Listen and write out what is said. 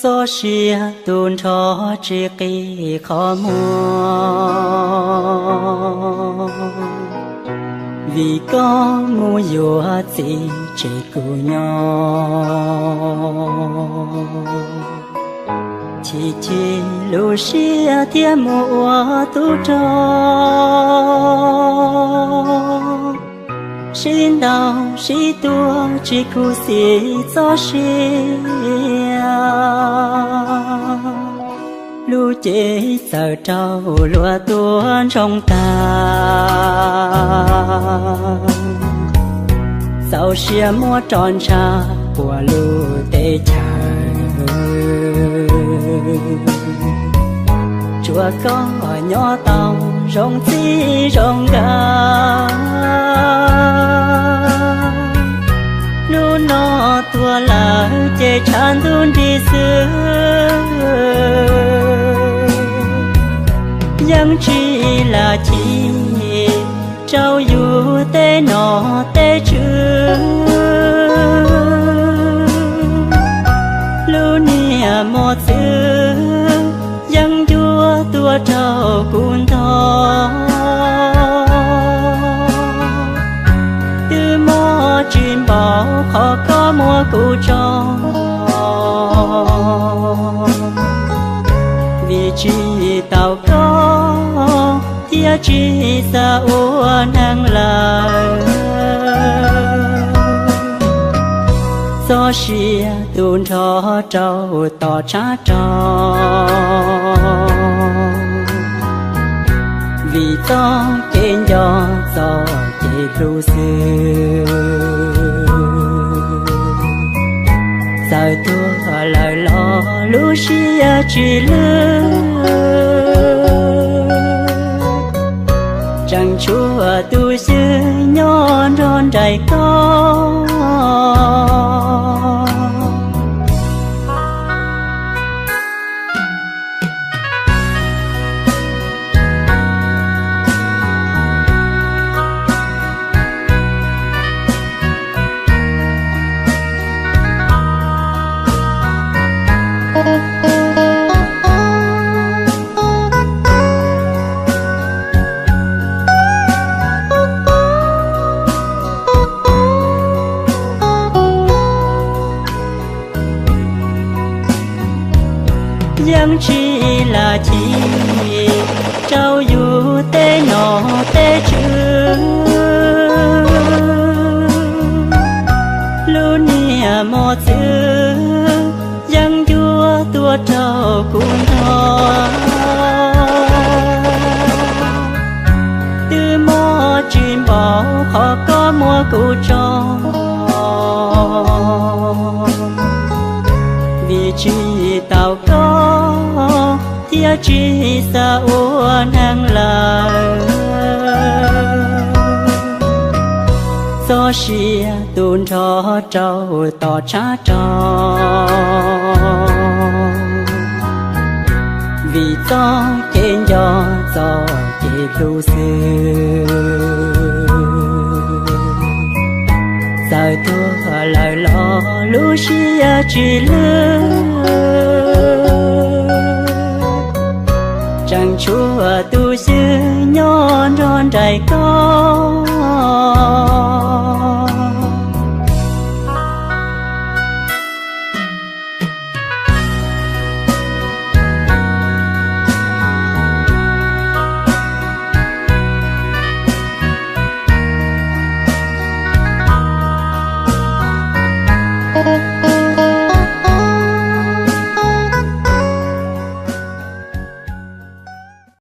Txoj sia tu nrho tsis qi qhov muag, vim koj mus yuav txiv tseg kuv nyob. Chim chim lub siab thiab mus ua tub rog, sib ntaus sib tua tsis khuv xim txoj sia. Lub cev txawm raug luag tua ntsoog tag, txaus sia muab roj ntsha puag lub teb chaws. Tsuas koj nyob tau zoo txij zoo nkawm. Hnub no tuag lawm ces tshav ntuj nrig xwb, yeej tsis lam chim rau yus tej nom tej tswv. Lub niag mos txwv yeej yuav tuag rau kuv ntog. Twb mob tsis npaum qhov koj muab kuv tso, vim tsis tau koj thiab tsis xav ua neeg lawm. Txoj sia tu nrho rau tom tshav rog, vim txoj kev nco txoj kev hlub xwb. Txawm tuag lawm los lub siab tsis lwj, tseem tshuav tus xwb nyob nrog nraim koj. Yeej tsis lam chim rau yus tej nom tej tswv. Lub niag mos txwv yeej yuav tuag rau kuv ntog. Twb mob tsis npaum qhov koj muab kuv tso, vim tsis tau koj thiab tsis xav ua neeg lawm. Txoj sia tu nrho rau tom tshav rog, vim txoj kev nco txoj kev hlub xwb. Txawm tuag lawm los lub siab tsis lwj, tseem tshuav tus xwb nyob nrog nraim koj.